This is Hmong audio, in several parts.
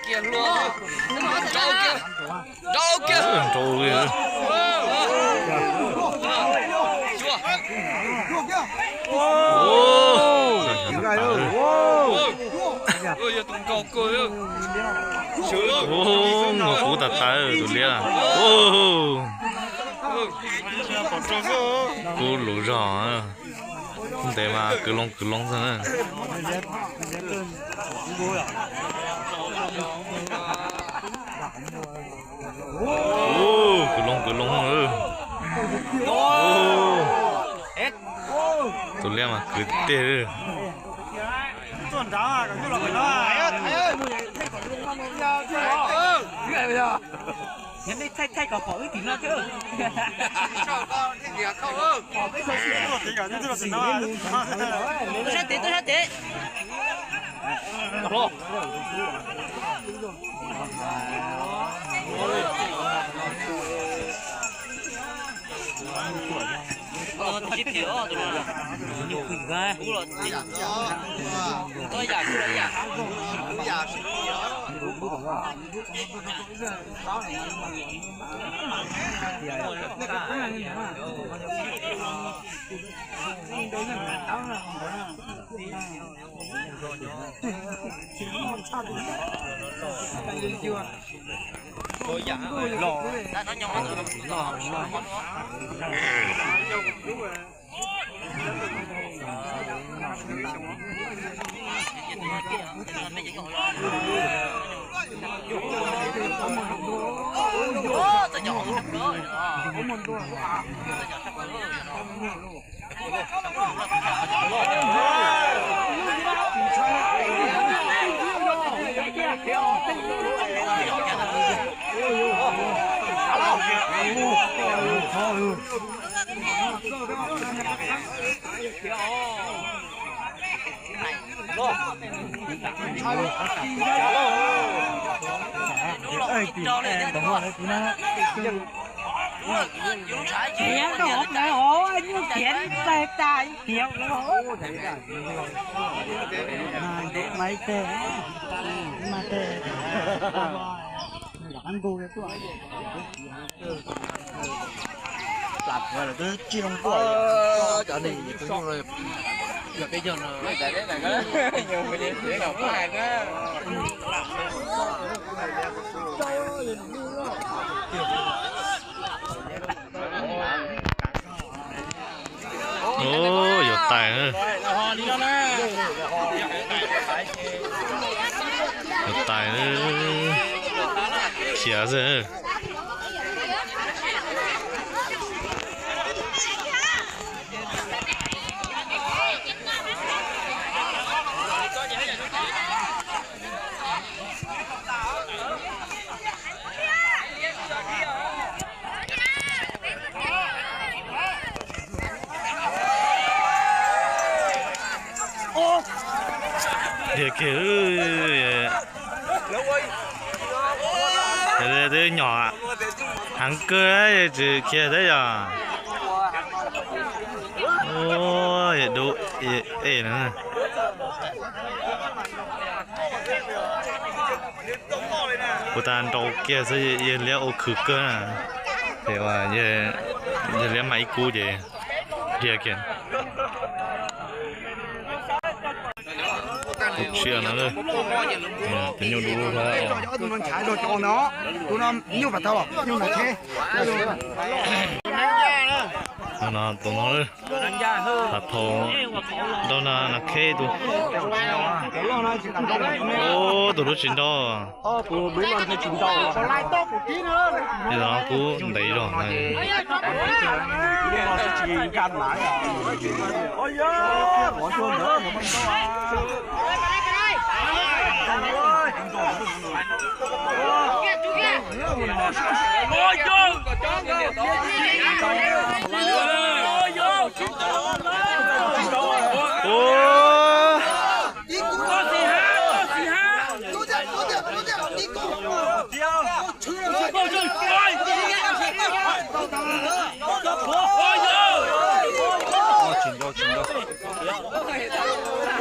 Kiag hlua. Nrau kiag. Nrau kiag. Nrau kiag. Yog tus nkaus kawg. Nkaus kuv tas tas tus liab. Kub lus zog. Ntev mas kwv loo kwv loo xwb na. Kwv loo kwv loo. Tus liab mas kwv tiag. Nej thaij thaij kom pom wb tim no thiab. Tuaj sab tid, tuaj sab tid. Yuav tais, yuav tais, khiav xwb. Dhia kiag, twb nyom heev kawg tsis khiav thiab yog. Dub e na. Kuv tas nrau kiag xwb, yawg liab ua khwv kawg na. Yawg liab mas ib kub ces dhia kiag. Kuv tsia no, tus nyuj dub thiab. Tus no nyuj pas tau, nyuj nas tsheb. Tus no, thaum nrau no nas kheb tus. Tus lub tsis nrau. Tus no kuj ntev zog na.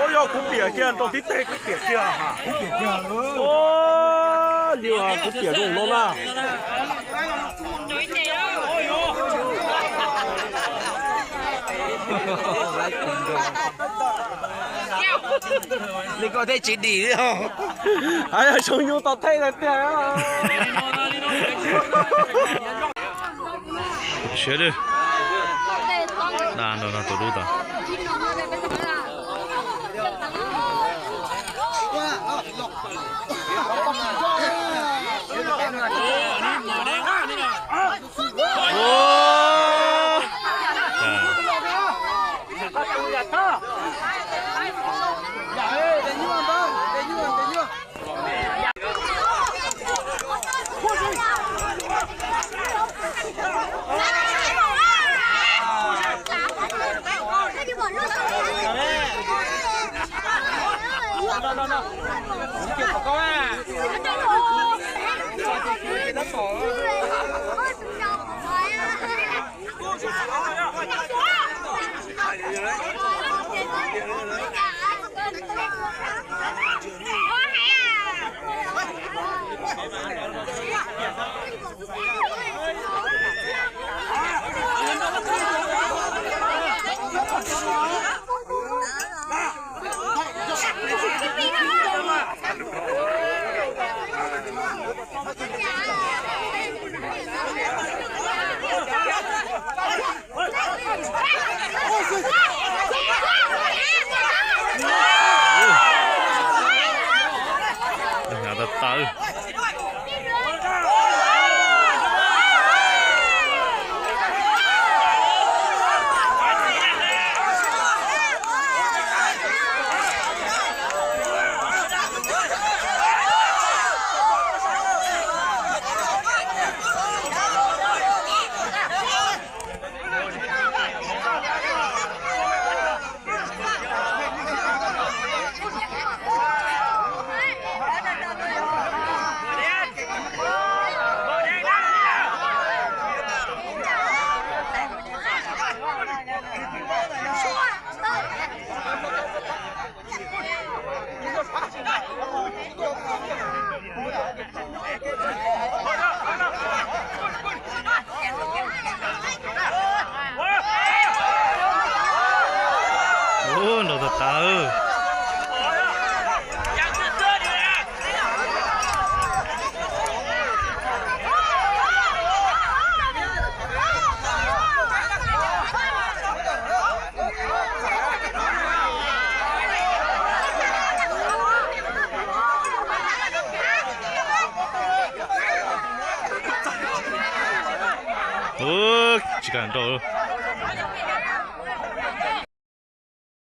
Ua yog kuv piam kiag, nrau tib teg kuv piam kiag. Li kuv tiam zoo no na. Li koj thiaj tsis dim li os. Yog zoo nyuj tau thej tiag tiag. Siab lwj. Daj nrog no tus dub tod. Hnav tawv tawv. Ua nrog tawv tawv. Tsis kam nrau.